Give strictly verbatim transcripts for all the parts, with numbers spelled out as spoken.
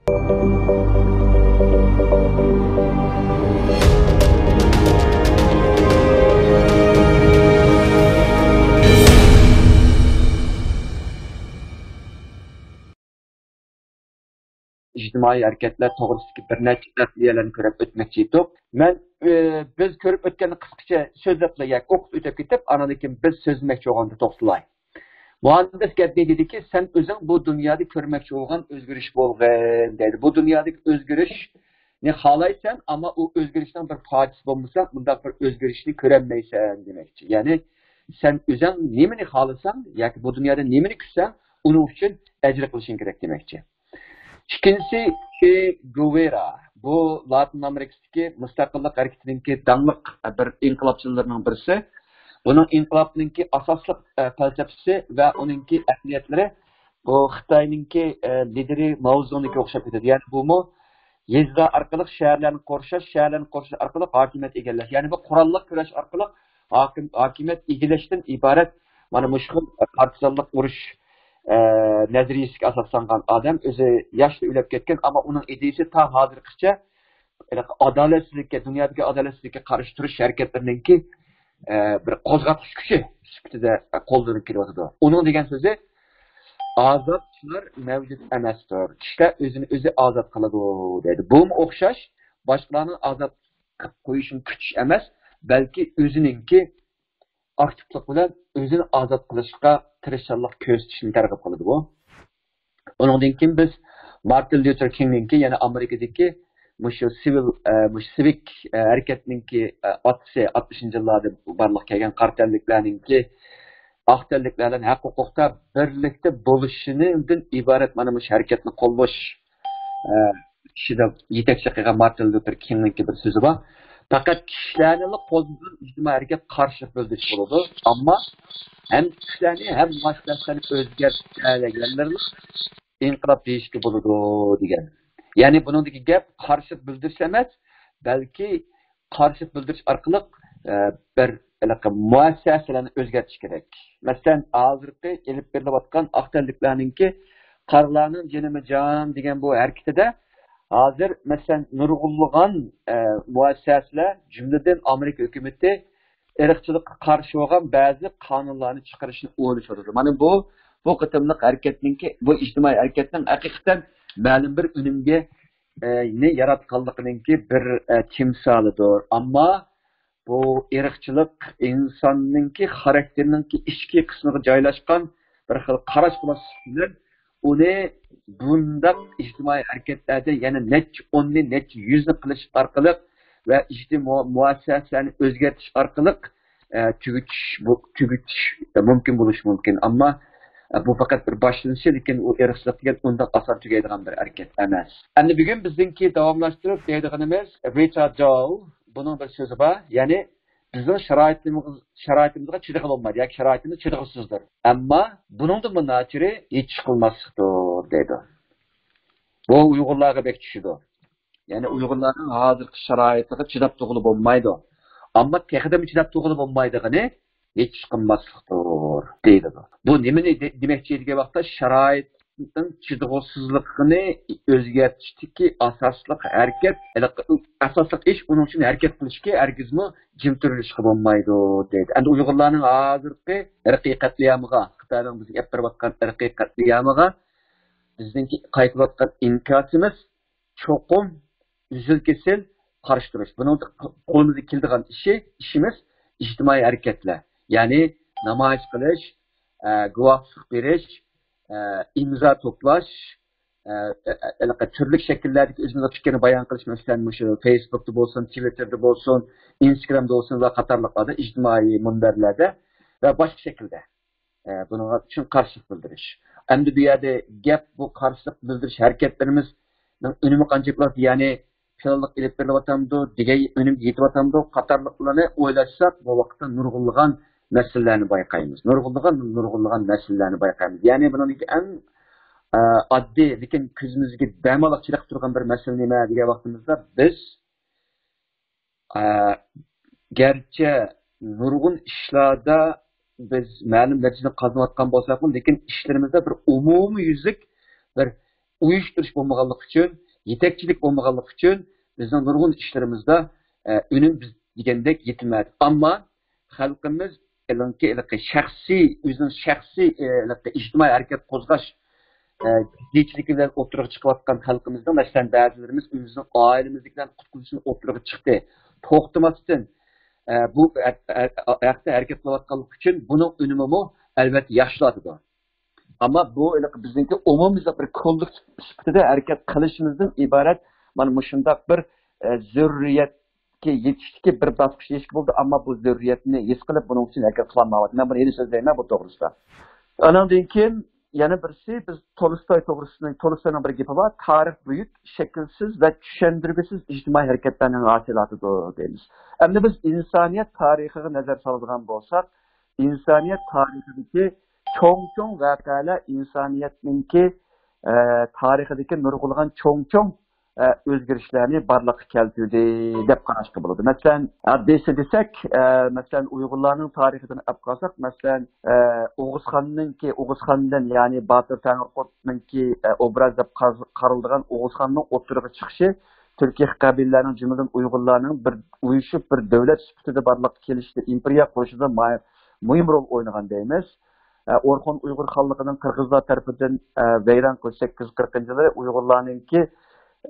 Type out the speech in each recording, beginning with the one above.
ئىجتىمائىي ھەرىكەتلەر توغرىسىدىكى بىر نەچچە تەھلىيەلەرنى كۆرۈپ ئۆتمەكچى ئىدۇق. مەن، ئى، بىز كۆرۈپ ئۆتكەننى قىسقىچە سۆزلەپلا ياكى ئوقۇپ ئۆتۈپ كېتىپ، ئاندىن كېيىن بىز سۆزلىمەكچى بولغاندا توختىلاي. مۇھەندىس گەپنى دېدىكى، سەن ئۆزۈڭ بۇ دۇنيادا كۆرمەكچى بولغان ئۆزگىرىش بولغىن دەيدۇ. بۇ دۇنيادىكى ئۆزگىرىشنى خالايسەن، ئەمما ئۇ ئۆزگىرىشنىڭ بىر پارچىسى بولمىساڭ، بۇنداق بىر ئۆزگىرىشنى كۆرەلمەيسەن دېمەكچى. يەنى سەن ئۆزۈڭ نېمىنى خالىساڭ ياكى بۇ دۇنيادا نېمىنى كۈتسەڭ، ئۇنىڭ ئۈچۈن ئەجىر قىلىشىڭ كېرەك دېمەكچى. ئىككىنچىسى چې گۇۋېرا. بۇ لاتىن ئامېرىكىسىدىكى مۇستەقىللىق ھەرىكىتىنىڭكى داڭلىق بىر ئىنقىلابچىلىرىنىڭ بىرسى. بۇنىڭ ئىنقىلابنىڭكى ئاساسلىق، ئە، پەلسەپىسى ۋە ئۇنىڭكى ئەمەلىيەتلىرى بۇ خىتاينىڭكى، ئە، لىدېرى ماۋ زېدۇڭنىڭكىگە ئوخشاپ كېتىدۇ. يەنى بۇمۇ يېزىلار ئارقىلىق شەھەرلەرنى قورشاش، شەھەرلەرنى قورشاش ئارقىلىق ھاكىمىيەت ئىگىلەش. يەنى بۇ قوراللىق كۈرەش ئارقىلىق ھاكىم-، ھاكىمىيەت ئىگىلەشتىن ئىبارەت مانا مۇشۇ خىل پارتىزانلىق ئۇرۇش، ئە، نەزەرىيەسىگە ئاساسلانغان ئادەم. ئۆزى ياشلا ئۆلۈپ كەتكەن، ئەمما ئۇنىڭ ئىدىيىسى تا ھازىرغىچە ھېلىقى ئادالەتسىزلىككە، دۇنيادىكى ئادالەتسىزلىككە قارشى تۇرۇش ھەرىكەتلىرىنىڭكى، ئە، بىر قوزغاتقۇچ كۈچى سۈپىتىدە قوللىنىپ كېلىۋاتىدۇ. ئۇنىڭ دېگەن سۆزى، ئازاد كىشىلەر مەۋجۇت ئەمەستۇر. كىشىلەر ئۆزىنى ئۆزى ئازاد قىلىدۇ دەيدۇ. بۇمۇ ئوخشاش، باشقىلارنى ئازاد قىلىپ قويۇشنى كۈتۈش ئەمەس، بەلكى ئۆزىنىڭكى ئاكتىپلىق بىلەن ئۆزىنى ئازاد قىلىشقا تىرىشچانلىق كۆرسىتىشنى تەرغىب قىلىدۇ بۇ. ئۇنىڭدىن كېيىن بىز مارتىن ليۇتېر كىڭنىڭكى، يەنى ئامېرىكىدىكى مۇشۇ سىۋىل، ئە، مۇشۇ سىۋىك، ئە، ھەرىكەتنىڭكى، ئە، ئاتىسى، ئاتمىشىنچى يىللاردا بارلىققا كەلگەن قارا تەنلىكلەرنىڭكى ئاق تەنلىكلەر بىلەن ھەق ھوقۇقتا بىرلىكتە بولۇشىدىن ئىبارەت مانا مۇشۇ ھەرىكەتنى قوللىشى، ئە، كىشىدە يېتەكچىلىك قىلغان مارتىن ليۇتېر كىڭنىڭكى بىر سۆزى بار. پەقەت كىشىلەرنىلا قوزغىغان ئىجتىمائىي ھەرىكەت قارشىلىق بىلدۈرۈش بولىدۇ، ئەمما ھەم كىشىلەرنى، ھەم مۇئەسسەسىلەرنى ئۆزگەرتەلىگەنلەرلا ئىنقىلاب دېيىشكە بولىدۇ دېگەن. يەنى بۇنىڭدىكى گەپ قارشىلىق بىلدۈرۈش ئەمەس، بەلكى قارشىلىق بىلدۈرۈش ئارقىلىق، ئە، بىر ھېلىقى مۇئەسسەسىلەرنى ئۆزگەرتىش كېرەك. مەسىلەن، ھازىرقى ئېلىپ بېرىلىۋاتقان ئاق تەنلىكلەرنىڭكى قارىلارنىڭ جېنىمۇ جان دېگەن بۇ ھەرىكىتىدە ھازىر، مەسىلەن، نۇرغۇنلىغان، ئە، مۇئەسسەسىلەر، جۈملىدىن ئامېرىكا ھۆكۈمىتى ئىرقچىلىققا قارشى بولغان بەزى قانۇنلارنى چىقىرىشنى ئويلىشىۋاتىدۇ. مانا بۇ، بۇ قېتىملىق ھەرىكەتنىڭكى، بۇ ئىجتىمائىي ھەرىكەتنىڭ ھەقىقەتەن مەلۇم بىر ئۈنۈمگە، ئە، نى ياراتقانلىقىنىڭكى بىر، ئە، تىمسالىدۇر. ئەمما بۇ ئىرقچىلىق ئىنساننىڭكى خاراكتېرىنىڭكى ئىچكى قىسمىغا جايلاشقان بىر خىل قاراش پىلاسلىق بىلەن ئۇنى بۇنداق ئىجتىمائىي ھەرىكەتلەردە يەنە نەچچە ئوننى، نەچچە يۈزنى قىلىش ئارقىلىق ۋە ئىجتىمائىي مۇ-، مۇئەسسەسىلەرنى ئۆزگەرتىش ئارقىلىق، ئە، تۈگىتىش، بۇ، تۈگىتىش مۇمكىن بولۇشى مۇمكىن. ئەمما، ئە، بۇ پەقەت بىر باشلىنىشى، لېكىن ئۇ ئىرقچىلىق دېگەن ئۇنداق ئاسان تۈگەيدىغان بىر ھەرىكەت ئەمەس. ئەمدى بۈگۈن بىزنىڭكى داۋاملاشتۇرۇپ دەيدىغىنىمىز رىچارد داۋ، بۇنىڭ بىر سۆزى بار. يەنى بىزنىڭ شارائىتىمىز، شارائىتىمىزغا چىدىغىلى بولمايدۇ ياكى شارائىتىمىز چىدىغۇسىزدۇر. ئەمما بۇنىڭدىنمۇ ناچىرى ھېچ ئىش قىلماسلىقتۇر دەيدۇ. بۇ ئۇيغۇرلارغا بەك چۈشىدۇ. يەنى ئۇيغۇرلارنىڭ ھازىرقى شارائىتىغا چىداپ تۇرغىلى بولمايدۇ. ئەمما تېخىدىمۇ چىداپ تۇرغىلى بولمايدىغىنى ھېچ ئىش قىلماسلىقتۇر دەيدۇ. بۇ نېمىنى دە-، دېمەكچى دېگەن ۋاقىتتا، شارائىتنىڭ چىدىغۇسىزلىقىنى ئۆزگەرتىشتىكى ئاساسلىق ھەرىكەت، ئاساسلىق ئىش ئۇنىڭ ئۈچۈن ھەرىكەت قىلىشكى ھەرگىزمۇ جىم تۇرۇلۇشقا بولمايدۇ دەيدۇ. ئەمدى ئۇيغۇرلارنىڭ ھازىرقى ئىرقىي قەتلىئامىغا، خىتاينىڭ بىزگە ئېلىپ بېرىۋاتقان ئىرقىي قەتلىئامىغا بىزنىڭكى قايتىلىۋاتقان ئىنكاسىمىز چوقۇم ئۈزۈل-كېسىل قارشى تۇرۇش. بۇنىڭدا قولىمىزدىن كېلىدىغان ئىشى، ئىشىمىز ئىجتىمائىي ھەرىكەتلەر. يەنى نامايىش قىلىش، ئە، گۇۋاھلىق بېرىش، ئە، ئىمزا توپلاش، ئە، ئە، ئە، تۈرلۈك شەكىللەردىكى ئۆزىمىزنىڭ پىكرىنى بايان قىلىش، مەسىلەن، مۇشۇ فېيسبۇكتا بولسۇن، تىۋىتتېردا بولسۇن، ئىنستاگرامدا بولسۇن ۋە قاتارلىقلاردا، ئىجتىمائىي مۇنبەرلەردە ۋە باشقا شەكىلدە. ئە، بۇنىڭغا ئۈچۈن قارشىلىق بىلدۈرۈش. ئەمدى بۇ يەردە گەپ بۇ قارشىلىق بىلدۈرۈش ھەرىكەتلىرىمىزنىڭ ئۈنۈمى قانچىلىك بولاتتى، يەنى پىلانلىق ئېلىپ بېرىلىۋاتامدۇ، دېگەن ئۈنۈمگە يېتىۋاتامدۇ، قاتارلىقلارنى ئويلاشساق، بۇ ۋاقىتتا نۇرغۇنلىغان مەسىلىلەرنى بايقايمىز. نۇرغۇنلىغان، نۇرغۇنلىغان مەسىلىلەرنى بايقايمىز. يەنى بۇنىڭدىكى ئەڭ، ئە، ئاددىي، لېكىن كۆزىمىزگە بەماللىق چېلىقىپ تۇرغان بىر مەسىلە نېمە دېگەن ۋاقتىمىزدا، بىز ئە، گەرچە نۇرغۇن ئىشلاردا بىز مەلۇم نەتىجىنى قازىنىۋاتقان بولساقمۇ، لېكىن ئىشلىرىمىزدا بىر ئومۇميۈزلۈك بىر ئۇيۇشتۇرۇش بولمىغانلىقى ئۈچۈن، يېتەكچىلىك بولمىغانلىقى ئۈچۈن بىزنىڭ نۇرغۇن ئىشلىرىمىزدا، ئە، ئۈنۈم بىز دېگەندەك يېتىلمەيدۇ. ئەمما خەلقىمىز ئېلىڭكى ھېلىقى شەخسىي، ئۆزىنىڭ شەخسىي، ئە، ھېلىقى ئىجتىمائىي ھەرىكەت قوزغاش، ئە، جىددىيچىلىكى بىلەن ئوتتۇرىغا چىقىۋاتقان خەلقىمىزنىڭ، مەسىلەن، بەزىلىرىمىز ئۆزىنىڭ ئائىلىمىزدىكىلەرنى قۇتقۇزۇشنى ئوتتۇرىغا چىقتى. توختىماستىن، ئە، بۇ ھەق-، ھەق-، ھەقتە ھەرىكەت قىلىۋاتقانلىقى ئۈچۈن بۇنىڭ ئۈنۈمىمۇ ئەلۋەتتە ياخشىلىنىدۇ. ئەمما بۇ ھېلىقى بىزنىڭكى ئومۇميۈزلۈك بىر كوللېكتىپ سۈپىتىدە ھەرىكەت قىلىشىمىزدىن ئىبارەت مانا مۇشۇنداق بىر، ئە، زۆرۈرىيەتكە يېتىشتىكى بىر باسقۇچ يېتىشكە بولدى، ئەمما بۇ زۆرۈرىيەتنى ھېس قىلىپ بۇنىڭ ئۈچۈن ھەرىكەت قىلالمايۋاتىدۇ. مەن بۇنى يەنە سۆزلەيمەن بۇ توغرىسىدا. ئاناندىن كېيىن يەنە بىرسى، بىز تولستوي توغرىسىدا، تولستوينىڭ بىر گېپى بار، «تارىخ بۈيۈك، شەكىلسىز ۋە چۈشەندۈرگۈسىز ئىجتىمائىي ھەرىكەتلەرنىڭ ھاسىلاتىدۇر» دەيمىز. ئەمدى بىز ئىنسانىيەت تارىخىغا نەزەر سالىدىغان بولساق، ئىنسانىيەت تارىخىدىكى چوڭ-چوڭ ۋەقەلەر ئىنسانىيەتنىڭكى، ئە، تارىخىدىكى نۇرغۇنلىغان چوڭ-چوڭ، ئە، ئۆزگىرىشلەرنى بارلىققا كەلتۈردى دەپ قاراشقا بولىدۇ. مەسىلەن، ئاددىيسى دېسەك، ئە، مەسىلەن، ئۇيغۇرلارنىڭ تارىخىدىن ئېلىپ قالساق، مەسىلەن، ئە، ئوغۇزخاننىڭكى، ئوغۇزخاندىن، يەنى باتۇر تەڭرىقۇتنىڭكى، ئە، ئوبراز دەپ قاز-، قارىلىدىغان ئوغۇزخاننىڭ ئوتتۇرىغا چىقىشى تۈركىي قەبىلىلەرنىڭ، جۈملىدىن ئۇيغۇرلارنىڭ بىر ئۇيۇشۇپ، بىر دۆلەت سۈپىتىدە بارلىققا كېلىشىدە، ئىمپېرىيە قۇرۇشىدا ما-، مۇھىم رول ئوينىغان دەيمىز. ئە، ئورخۇن ئۇيغۇر خانلىقىنىڭ قىرغىزلار تەرىپىدىن، ئە، ۋەيران قىلىش سەككىز يۈز قىرىقىنچى يىلى ئۇيغۇرلارنىڭكى،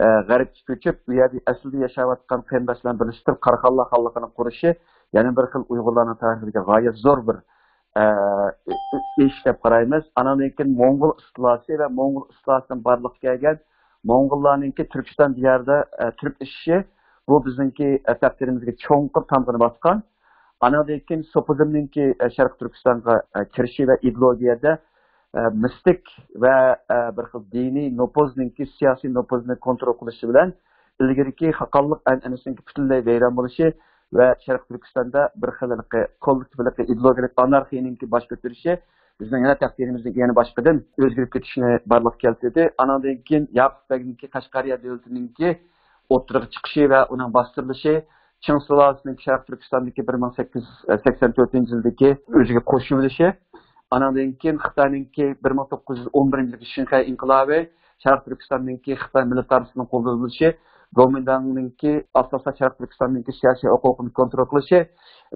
ئە، غەربكە كۆچۈپ، ئۇ يەردە ئەسلىدە ياشاۋاتقان قېرىنداشلار بىلەن بىرلىشىپ تۇرۇپ قاراخانلار خانلىقىنى قۇرۇشى يەنە بىر خىل ئۇيغۇرلارنىڭ تارىخىدىكى غايەت زور بىر، ئە، ئىش دەپ قارايمىز. ئاناندىن كېيىن موڭغۇل ئىستىلاسى ۋە موڭغۇل ئىستىلاسىدىن بارلىققا كەلگەن موڭغۇللارنىڭكى تۈركىستان دىيارىدا، ئە، تۈركلىشىشى، بۇ بىزنىڭكى، ئە، تەقدىرىمىزگە چوڭقۇر تامغىنى باسقان. ئاناندىن كېيىن سوپىزمنىڭكى، ئە، شەرقىي تۈركىستانغا، ئە، كىرىشى ۋە ئىدېئولوگىيەدە، ئە، مىستىك ۋە، ئە، بىر خىل دىنىي نوپۇزنىڭكى، سىياسىي نوپۇزنى كونترول قىلىشى بىلەن ئىلگىرىكى خاقانلىق ئەنئەنىسىنىڭكى پۈتۈنلەي ۋەيران بولۇشى ۋە شەرقىي تۈركىستاندا بىر خىل ھېلىقى كوللېكتىپ ھېلىقى ئىدېئولوگىيەلىك ئانارخىيىنىڭكى باش كۆتۈرۈشى بىزنىڭ يەنە تەقدىرىمىزنى يەنە باشقىدىن ئۆزگىرىپ كېتىشىنى بارلىققا كەلتۈردى. ئاناندىن كېيىن ياقۇپ بەگنىڭكى قەشقەرىيە دۆلىتىنىڭكى ئوتتۇرىغا چىقىشى ۋە ئۇنىڭ باستۇرۇلۇشى، چىڭ سۇلالىسىنىڭ شەرقىي تۈركىستاندىكى بىر مىڭ سەككىز يۈز سەكسەن تۆتىنچى يىلدىكى ئۆزىگە قوشۇۋېلىشى، ئاناندىن كېيىن خىتاينىڭكى بىر مىڭ توققۇز يۈز ئون بىرىنچى يىلدىكى شىنخەي ئىنقىلابى، شەرقىي تۈركىستاندىكى خىتاي مىلىتارىستىنىڭ قولدا بولۇشى، گومىنداڭنىڭكى ئاساسلىق شەرقىي تۈركىستاندىكى سىياسىي ھوقۇقىنى كونترول قىلىشى،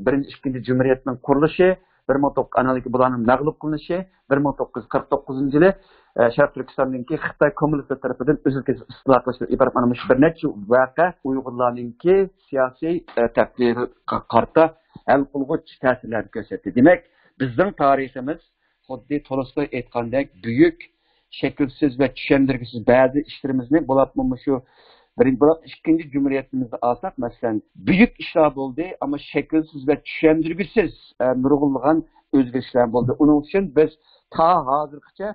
بىرىنچى، ئىككىنچى جۇمھۇرىيەتنىڭ قۇرۇلۇشى، بىر مىڭ توققۇز، ئاناندىن كېيىن بۇلارنىڭ مەغلۇپ قىلىنىشى، بىر مىڭ توققۇز يۈز قىرىق توققۇزىنچى يىلى، ئە، شەرقىي تۈركىستاندىكى خىتاي كوممۇنىستلىرى تەرىپىدىن ئۈزۈل-كېسىل ئىستىلا قىلىشتىن ئىبارەت مانا مۇشۇ بىر نەچچە ۋەقە ئۇيغۇرلارنىڭكى سىياسىي، ئە، تەقدىرىگە قارىتا ھەل قىلغۇچ تەسىرلەرنى كۆرسەتتى. دېمەك، بىزنىڭ تارىخىمىز خۇددى تولستوي ئېيتقاندەك بۈيۈك، شەكىلسىز ۋە چۈشەندۈرگۈسىز بەزى ئىشلىرىمىزنى، بولۇپمۇ مۇشۇ بىرىنچى، بولۇپ ئىككىنچى جۇمھۇرىيىتىمىزنى ئالساق، مەسىلەن، بۈيۈك ئىشلار بولدى، ئەمما شەكىلسىز ۋە چۈشەندۈرگۈسىز، ئە، نۇرغۇنلىغان ئۆزگىرىشلەر بولدى. ئۇنىڭ ئۈچۈن بىز تا ھازىرغىچە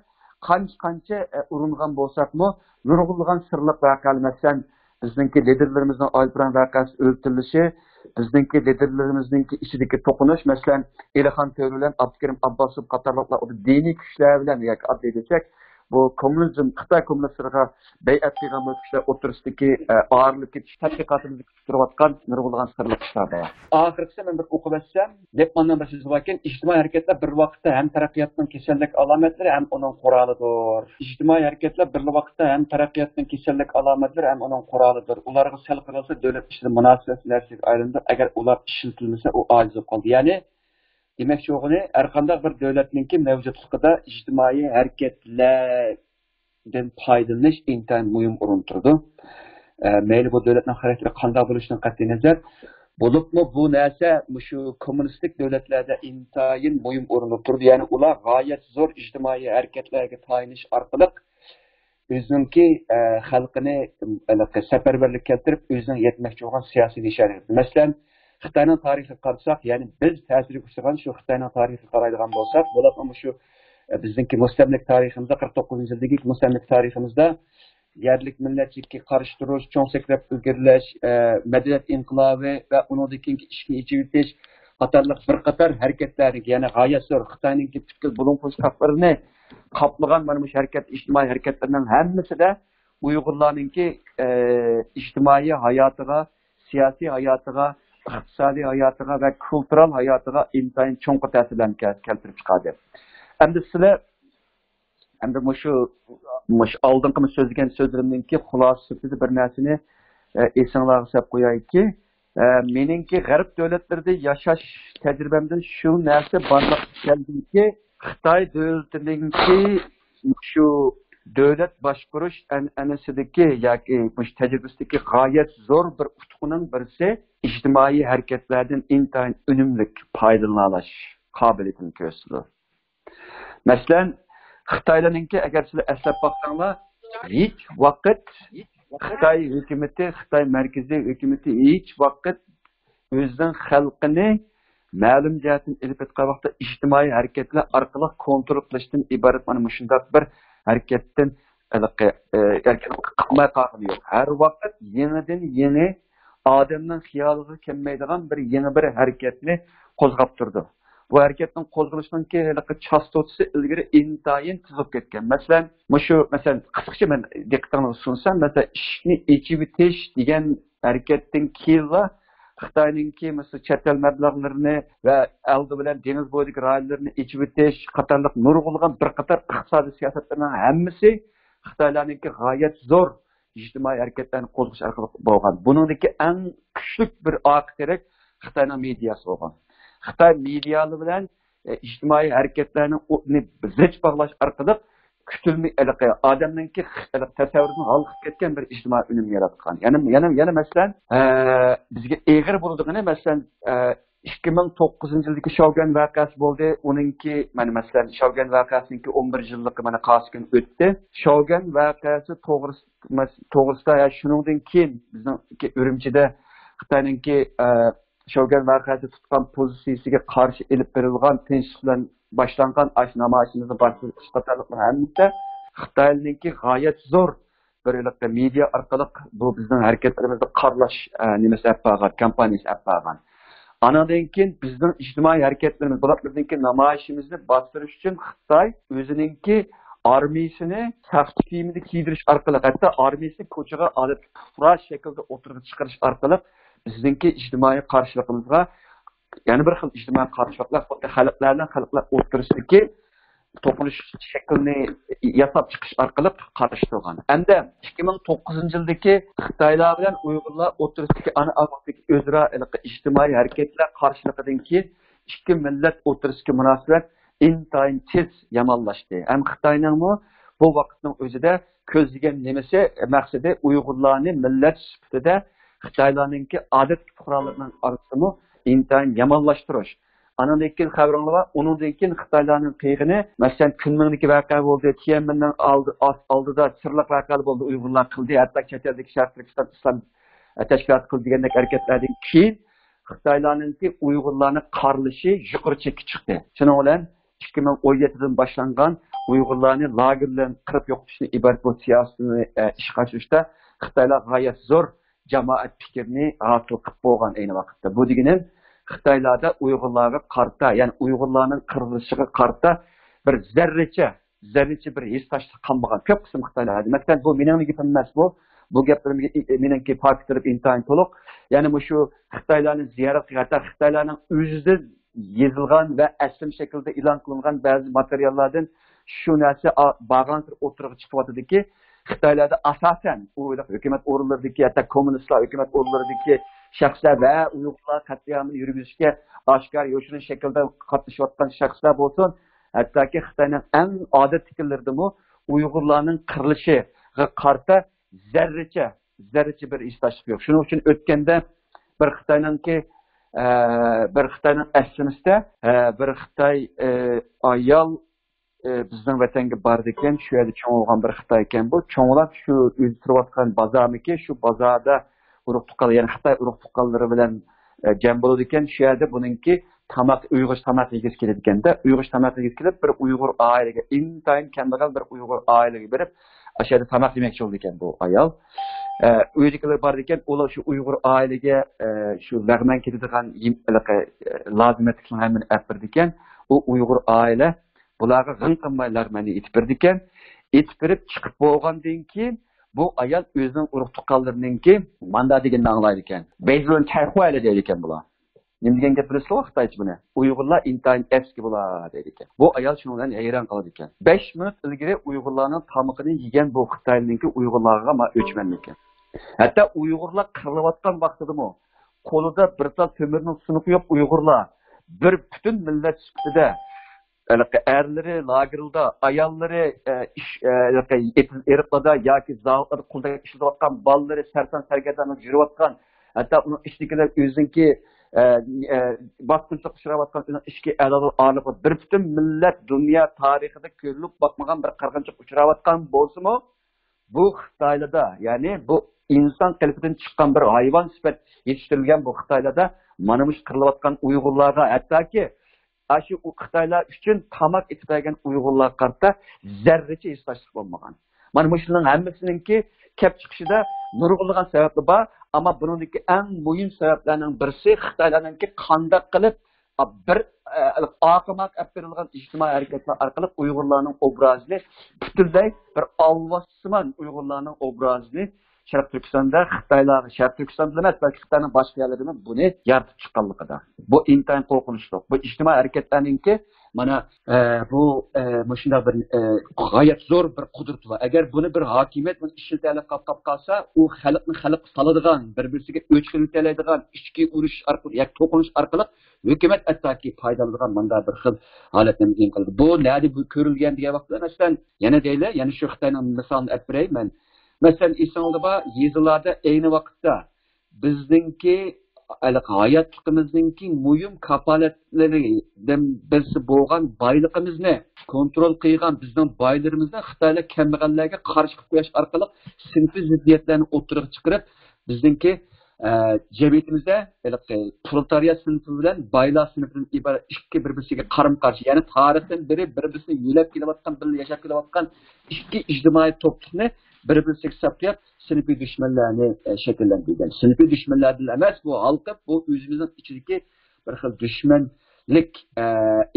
قانچە-قانچە، ئە، ئۇرۇنغان بولساقمۇ، نۇرغۇنلىغان سىرلىق ۋەقەلەر، مەسىلەن، بىزنىڭكى لىدېرلىرىمىزنىڭ ئايروپىلان ۋەقەسىدە ئۆلتۈرۈلۈشى، بىزنىڭكى لىدېرلىرىمىزنىڭكى ئىچىدىكى توقۇنۇش، مەسىلەن، ئېلىخان تۆرە بىلەن ئابدۇكېرىم ئابباسوف قاتارلىقلار دىنىي كۈچلەر بىلەن ياكى ئاددىي دېسەك، بۇ كوممۇنىزم، خىتاي كوممۇنىستلىرىغا بەيئەت قىلغان بۇ كۈچلەر ئوتتۇرىسىدىكى، ئە، ئايرىلىپ كېتىش تەتقىقاتىمىزدا كۈتۈپ تۇرۇۋاتقان نۇرغۇنلىغان سىرلىق ئىشلار بار. ئاخىرقىسى مەن بىر ئوقۇۋەتسەم، دېپماننىڭ بىر سۆزى باركەن، ئىجتىمائىي ھەرىكەتلەر بىر ۋاقىتتا ھەم تەرەققىياتنىڭ كېسەللىك ئالامەتلىرى ھەم ئۇنىڭ قورالىدۇر. ئىجتىمائىي ھەرىكەتلەر بىر ۋاقىتتا ھەم تەرەققىياتنىڭ كېسەللىك ئالامەتلىرى ھەم ئۇنىڭ قورالىدۇر. ئۇلارغا سەل قارالسا، دۆلەت ئىچىدە مۇناسىۋەتسىز نەرسىگە ئايلىنىدۇ. ئەگەر ئۇلار ئىشلىتىلمىسە، ئۇ ئاجىز بولۇپ قالىدۇ. يەنى، دېمەكچى بولغىنى، ھەر قانداق بىر دۆلەتنىڭكى مەۋجۇتلۇقىدا ئىجتىمائىي ھەرىكەتلەردىن پايدىلىنىش ئىنتايىن مۇھىم ئورۇندا تۇرىدۇ. ئە، مەيلى بۇ دۆلەتنىڭ خاراكتېرى قانداق بولۇشىدىن قەتئىينەزەر، بولۇپمۇ بۇ نەرسە مۇشۇ كوممۇنىستىك دۆلەتلەردە ئىنتايىن مۇھىم ئورۇندا تۇرىدۇ. يەنى ئۇلار غايەت زور ئىجتىمائىي ھەرىكەتلەرگە تايىنىش ئارقىلىق ئۆزىنىڭكى، ئە، خەلقىنى، ھېلىقى سەپەرۋەرلىككە كەلتۈرۈپ، ئۆزىنىڭ يەتمەكچى بولغان سىياسىي نىشانى. مەسىلەن، خىتاينىڭ تارىخىغا قارىساق، يەنى بىز تەسىرگە ئۇچرىغان شۇ خىتاينىڭ تارىخىغا قارايدىغان بولساق، بولۇپمۇ شۇ، ئە، بىزنىڭكى مۇستەملىكە تارىخىمىزدا، قىرىق توققۇزىنچى يىلدىكى مۇستەملىكە تارىخىمىزدا يەرلىك مىللەتچىلىككە قارشى تۇرۇش، چوڭ سەكرەپ ئىلگىرىلەش، ئە، مەدەنىيەت ئىنقىلابى ۋە ئۇنىڭدىن كېيىنكى ئىشىكنى ئېچىۋېتىش قاتارلىق بىر قاتار ھەرىكەتلەرنىڭ، يەنى غايەت زور خىتاينىڭكى پۈتكۈل بۇلۇڭ پوشكاپلىرىنى قاپلىغان مانا مۇشۇ ھەرىكەت، ئىجتىمائىي ھەرىكەتلەرنىڭ ھەممىسىدە ئۇيغۇرلارنىڭكى، ئە، ئىجتىمائىي ھاياتىغا، سىياسىي ھاياتىغا، ئىقتىسادىي ھاياتىغا ۋە كۇلتۇرال ھاياتىغا ئىنتايىن چوڭقۇر تەسىرلەرنى كەل-، كەلتۈرۈپ چىقاردى. ئەمدى سىلەر ئەمدى مۇشۇ، مۇشۇ ئالدىنقى سۆزلىگەن سۆزلىرىمنىڭكى خۇلاسىسى سۈپىتىدە بىر نەرسىنى، ئە، ئېسىڭلارغا سېلىپ قويايكى، ئە، مېنىڭكى غەرب دۆلەتلىرىدە ياشاش تەجرىبەمدىن شۇ نەرسە بارلىققا كەلدىكى، خىتاي دۆلىتىنىڭكى شۇ دۆلەت باشقۇرۇش ئەنئەنىسىدىكى ياكى مۇشۇ تەجرىبىسىدىكى غايەت زور بىر ئۇتۇقنىڭ بىرسى ئىجتىمائىي ھەرىكەتلەردىن ئىنتايىن ئۈنۈملۈك پايدىلىنالاش قابىلىيىتىنى كۆرسىتىدۇ. مەسىلەن، خىتايلارنىڭكى، ئەگەر سىلەر ئەسلەپ باقساڭلار، ھېچ ۋاقىت خىتاي ھۆكۈمىتى، خىتاي مەركىزىي ھۆكۈمىتى ھېچ ۋاقىت ئۆزىنىڭ خەلقىنى مەلۇم جەھەتتىن ئېلىپ ئېيتقان ۋاقىتتا ئىجتىمائىي ھەرىكەتلەر ئارقىلىق كونترول قىلىشتىن ئىبارەت مانا مۇشۇنداق بىر ھەرىكەتتىن ھېلىقى، ئە، ھەرىكەت قىلماي قالغىنى يوق. ھەر ۋاقىت يېڭىدىن يېڭى ئادەمنىڭ خىيالىغا كەلمەيدىغان بىر يېڭى بىر ھەرىكەتنى قوزغاپ تۇرىدۇ. بۇ ھەرىكەتنىڭ قوزغىلىشىنىڭكى ھېلىقى چاستوتىسى ئىلگىرى ئىنتايىن تېز بولۇپ كەتكەن. مەسىلەن، مۇشۇ، مەسىلەن، قىسقىچە مەن دىققىتىڭلارغا سۇنسام، مەسىلەن، ئىشىكنى ئېچىۋېتىش دېگەن ھەرىكەتتىن كېيىنلا خىتاينىڭكى، مەسىلەن، چەت ئەل مەبلەغلىرىنى ۋە ئالدى بىلەن دېڭىز بويىدىكى رايونلىرىنى ئېچىۋېتىش قاتارلىق نۇرغۇنلىغان بىر قاتار ئىقتىسادىي سىياسەتلەرنىڭ ھەممىسى خىتايلارنىڭكى غايەت زور ئىجتىمائىي ھەرىكەتلەرنى قوزغىشى ئارقىلىق بولغان. بۇنىڭدىكى ئەڭ كۈچلۈك بىر ئارقا تىرەك خىتاينىڭ مېدىياسى بولغان. خىتاي مېدىيالىرى بىلەن، ئە، ئىجتىمائىي ھەرىكەتلەرنى ئۇ-، نى زىچ باغلاش ئارقىلىق كۈتۈلمە-، ھېلىقى ئادەمنىڭكى خ-، ھېلىقى تەسەۋۋۇرىدىن ھالقىپ كەتكەن بىر ئىجتىمائىي ئۈنۈم ياراتقان. يەنە، يەنە، يەنە مەسىلەن، ئە، بىزگە ئېغىر بولىدىغىنى، مەسىلەن، ئە، ئىككى مىڭ توققۇزىنچى يىلدىكى شاۋگۈەن ۋەقەسى بولدى. ئۇنىڭكى، مانا، مەسىلەن، شاۋگۈەن ۋەقەسىنىڭكى ئون بىر يىللىقى، مانا، قارسى كۈن ئۆتتى. شاۋگۈەن ۋەقەسى توغرىسى-، مەس-، توغرىسىدا، يا شۇنىڭدىن كېيىن بىزنىڭكى ئۈرۈمچىدە خىتاينىڭكى، ئە، شاۋگۈەن ۋەقەسى تۇتقان پوزىتسىيىسىگە قارشى ئېلىپ بېرىلغان تىنچلىق بىلەن باشلانغان ئاش نامايىشىمىزنى باشلىشىش قاتارلىقلار ھەممىسى خىتاينىڭكى غايەت زور بىر ھېلىقى مېدىيا ئارقىلىق بۇ بىزنىڭ ھەرىكەتلىرىمىزنى قارىلاش، ئە، نېمىسى ئەپ بارغان، كامپانىيىسى ئەپ بارغان. ئانىڭدىن كېيىن بىزنىڭ ئىجتىمائىي ھەرىكەتلىرىمىز، بولۇپمۇ بىزنىڭكى نامايىشىمىزنى باستۇرۇش ئۈچۈن خىتاي ئۆزىنىڭكى ئارمىيىسىنى ساختا كىيىمدە كىيدۈرۈش ئارقىلىق، ھەتتا ئارمىيىسىنى كوچىغا ئادەتتىكى پۇقرا شەكىلدە ئوتتۇرىغا چىقىرىش ئارقىلىق بىزنىڭكى ئىجتىمائىي قارشىلىقىمىزغا يەنە بىر خىل ئىجتىمائىي قارشىلىقلار، خۇددى خەلقلەر بىلەن خەلقلەر ئوتتۇرىسىدىكى توقۇنۇش شەكلىنى ياساپ چىقىش ئارقىلىق قارشى تۇرغان. ئەمدى ئىككى مىڭ توققۇزىنچى يىلدىكى خىتايلار بىلەن ئۇيغۇرلار ئوتتۇرىسىدىكى ئانا ئاۋاقتىكى ئۆزئارا ھېلىقى ئىجتىمائىي ھەرىكەتلەر قارشىلىقىدىن كېيىن ئىككى مىللەت ئوتتۇرىسىدىكى مۇناسىۋەت ئىنتايىن تېز يامانلاشتى. ھەم خىتاينىڭمۇ بۇ ۋاقىتنىڭ ئۆزىدە كۆزلىگەن نېمىسى، مەقسىتى ئۇيغۇرلارنى مىللەت سۈپىتىدە خىتايلارنىڭكى ئادەتتىكى پۇقرالىرىنىڭ ئارىسىدىمۇ ئىنتايىن يامانلاشتۇرۇش. ئانىڭدىن كېيىن خەۋىرىڭلار بار، ئۇنىڭدىن كېيىن خىتايلارنىڭ قىلغىنى، مەسىلەن، كۈنمىڭدىكى ۋەقە بولدى، تيەنئەنمېننىڭ ئالدى-، ئالدىدا سىرلىق ۋەقەلەر بولدى، ئۇيغۇرلار قىلدى، ھەتتا چەت ئەلدىكى شەرقىي تۈركىستان ئىسلام تەشكىلاتى قىلدى دېگەندەك ھەرىكەتلەردىن كېيىن خىتايلارنىڭكى ئۇيغۇرلارنى قارىلىشى يۇقىرى چەككە چىقتى. شۇنىڭ بىلەن ئىككى مىڭ ئون يەتتىدىن باشلانغان ئۇيغۇرلارنى لاگېر بىلەن قىرىپ يوقىتىشتىن ئىبارەت بۇ سىياسىتىنى، ئە، ئىشقا ئاشۇرۇشتا خىتايلار غايەت زور جامائەت پىكرىنى ھاسىل قىلىپ بولغان ئەينى ۋاقىتتا. بۇ دېگىنىم خىتايلاردا ئۇيغۇرلارغا قارىتا، يەنى ئۇيغۇرلارنىڭ قىرغىنلىشىغا قارىتا بىر زەررىچە، زەررىچە بىر ھېسداشلىق قالمىغان كۆپ قىسىم خىتايلار. مەسىلەن، بۇ مېنىڭلا گېپىم ئەمەس بۇ. بۇ گەپلىرىمگە ئى-، ئى-، مېنىڭكى پاكىتلىرىم ئىنتايىن تولۇق. يەنى مۇشۇ خىتايلارنى زىيارەت قىلغان، ھەتتا خىتايلارنىڭ ئۆزىدىن يېزىلغان ۋە ئەسلىمە شەكىلدە ئېلان قىلىنغان بەزى ماتېرىياللاردىن شۇ نەرسە ئا-، بارغانسېرى ئوتتۇرىغا چىقىۋاتىدۇكى، خىتايلاردا ئاساسەن ئۇ ھېلىقى ھۆكۈمەت ئورۇنلىرىدىكى، ھەتتا كوممۇنىستلار ھۆكۈمەت ئورۇنلىرىدىكى شەخسلەر ۋە ئۇيغۇرلار قەتلىئامىنى يۈرگۈزۈشكە ئاشكارا يوشۇرۇن شەكىلدە قاتنىشىۋاتقان شەخسلەر بولسۇن، ھەتتاكى خىتاينىڭ ئەڭ ئادەتتىكىلىرىدىمۇ ئۇيغۇرلارنىڭ قىرىلىشىغا قارىتا زەررىچە، زەررىچە بىر ھېسداشلىق يوق. شۇنىڭ ئۈچۈن ئۆتكەندە بىر خىتاينىڭكى، ئە، بىر خىتاينىڭ ئەسلىمىسىدە، ئە، بىر خىتاي، ئە، ئايال، ئە، بىزنىڭ ۋەتەنگە بارىدىكەن، شۇ يەردە چوڭ بولغان بىر خىتاي ئىكەن بۇ. چوڭلاپ شۇ ئۆزى تۇرۇۋاتقان بازارمىكى، شۇ بازاردا ئۇرۇق تۇغقانلار، يەنى خىتاي ئۇرۇق تۇغقانلىرى بىلەن، ئە، جەم بولىدىكەن. شۇ يەردە بۇنىڭكى تاماق، ئۇيغۇرچە تاماق يېگۈسى كېلىدىكەن-دە. ئۇيغۇرچە تاماق يېگۈسى كېلىپ، بىر ئۇيغۇر ئائىلىگە، ئىنتايىن كەمبەغەل بىر ئۇيغۇر ئائىلىگە بېرىپ، ئاشۇ يەردە تاماق يېمەكچى بولىدىكەن بۇ ئايال. ئە، ئۆيدىكىلەر بارىدىكەن، ئۇلار شۇ ئۇيغۇر ئائىلىگە، ئە، شۇ لەغمەن كېتىدىغان يېم-، ھېلىقى، ئە، لازىمەتلىكلەرنىڭ ھەممىنى ئەپ بېرىدىكەن. ئۇ ئۇيغۇر ئائىلە بۇلارغا غىڭ قىلماي لەغمەننى ئېتىپ بېرىدىكەن. ئېتىپ بېرىپ چىقىپ بولغاندىن كېيىن، بۇ ئايال ئۆزىنىڭ ئۇرۇق تۇغقانلىرىنىڭكى ماندا دېگىنىنى ئاڭلايدىكەن. بەيزىلون تەرخۇەلى دەيدىكەن بۇلار. نېمە دېگەن گەپ بىلىسىلەر خىتايچە بۇنى؟ ئۇيغۇرلار ئىنتايىن ئەپسكە بولا دەيدىكەن. بۇ ئايال شۇنىڭ بىلەن ھەيران قالىدىكەن. بەش مىنۇت ئىلگىرى ئۇيغۇرلارنىڭ تامىقىنى يېگەن بۇ خىتايلىنىڭكى ئۇيغۇرلارغا ما ئۆچمەنمىكەن؟ ھەتتا ئۇيغۇرلار قىرىلىۋاتقان ۋاقتىدىمۇ قولىدا بىر تال تۆمۈرنىڭ سۇنۇقى يوق ئۇيغۇرلار بىر پۈتۈن مىللەت سۈپىتىدە ھېلىقى ئەرلىرى لاگېرلىدا، ئاياللىرى، ئە، ئىش، ئە، ھېلىقى ئېتىز-، ئېرىقلاردا ياكى زاۋۇتلاردا قولدا ئىشلەتىۋاتقان، بالىلىرى سەرسان سەرگەردانلىق يۈرۈۋاتقان، ھەتتا ئۇنىڭ ئىچىدىكىلەر ئۆزىنىڭكى، ئە، ئە، باسقۇنچىلىققا ئۇچراۋاتقان ئۇنىڭ ئىچكى ئەزالىرى ئارىلىقىدا بىر پۈتۈن مىللەت دۇنيا تارىخىدا كۆرۈلۈپ باقمىغان بىر قىرغىنچىلىققا ئۇچراۋاتقان بولسىمۇ، بۇ خىتايلىدا، يەنى بۇ ئىنسان قېلىپىدىن چىققان بىر ھايۋان سۈپەت يېتىشتۈرۈلگەن بۇ خىتايلىدا مانا مۇشۇ قىرىلىۋاتقان ئۇيغۇرلارغا، ھەتتاكى ئاشۇ ئۇ خىتايلار ئۈچۈن تاماق ئېتىپ بەرگەن ئۇيغۇرلارغا قارىتا زەررىچە ھېسداشلىق بولمىغان. مانا مۇشۇنىڭ ھەممىسىنىڭكى كەپ چىقىشىدا نۇرغۇنلىغان سەۋەبلەر بار، ئەمما بۇنىڭدىكى ئەڭ مۇھىم سەۋەبلەرنىڭ بىرسى خىتايلارنىڭكى قانداق قىلىپ بىر، ئە، ئاقىماق ئەپ بېرىلغان ئىجتىمائىي ھەرىكەتلەر ئارقىلىق ئۇيغۇرلارنىڭ ئوبرازىنى پۈتۈنلەي بىر ئالۋاستىسىمان ئۇيغۇرلارنىڭ ئوبرازىنى شەرقىي تۈركىستاندا خىتايلارغا، شەرقىي تۈركىستان ئەمەس، بەلكى خىتاينىڭ باشقا يەرلىرىدىمۇ بۇنى يارىتىپ چىققانلىقىدا. بۇ ئىنتايىن قورقۇنچلۇق. بۇ ئىجتىمائىي ھەرىكەتلەرنىڭكى مانا، ئە، بۇ، ئە، مۇشۇنداق بىر، ئە، غايەت زور بىر قۇدرىتى بار. ئەگەر بۇنى بىر ھاكىمىيەت بۇنى ئىشلىتەلەپ قاپ-، قاپ قالسا، ئۇ خەلقنى خەلققە سالىدىغان، بىر-بىرسىگە ئۆچكىلىتەلەيدىغان، ئىچكى ئۇرۇش ئارقىلىق ياكى توقۇنۇش ئارقىلىق ھۆكۈمەت ھەتتاكى پايدىلىنىدىغان مۇنداق بىر خىل ھالەتنى ئىمكان قىلىدۇ. بۇ نەدە بۇ كۆرۈلگەن دېگەن ۋاقىتتا، مەسىلەن، يەنە دەيلى، يەنە شۇ خىتاينىڭ مىسالىنى ئەپ بېرەي مەن. مەسىلەن، ئېسىڭلاردا بار، يېزىلاردا ئەينى ۋاقىتتا بىزنىڭكى ھېلىقى ھاياتلىقىمىزنىڭكى مۇھىم كاپالەتلىرىدىن بىرسى بولغان بايلىقىمىزنى كونترول قىلغان بىزنىڭ بايلىرىمىزنى خىتايلار كەمبەغەللەرگە قارشى قىلىپ قويۇش ئارقىلىق سىنىپىي زىددىيەتلەرنى ئوتتۇرىغا چىقىرىپ، بىزنىڭكى، ئە، جەمئىيىتىمىزدە ھېلىقى پرولېتارىيا سىنىپى بىلەن بايلار سىنىپىدىن ئىبارەت ئىككى بىر-بىرسىگە قارىمۇ-قارشى، يەنى تارىختىن بېرى بىر-بىرسىنى يۆلەپ كېلىۋاتقان، بىللە ياشاپ كېلىۋاتقان ئىككى ئىجتىمائىي توپلۇقنى بىر-بىرسىگە ساقلاپ، سىنىپىي دۈشمەنلەرنى، ئە، شەكىللەندۈرگەن. سىنىپىي دۈشمەنلەردىن ئەمەس، بۇ ھالقىپ، بۇ ئۆزىمىزنىڭ ئىچىدىكى بىر خىل دۈشمەنلىك، ئە،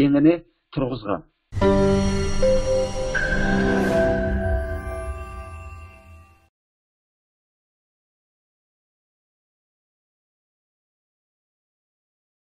ئېڭىنى تۇرغۇزغان.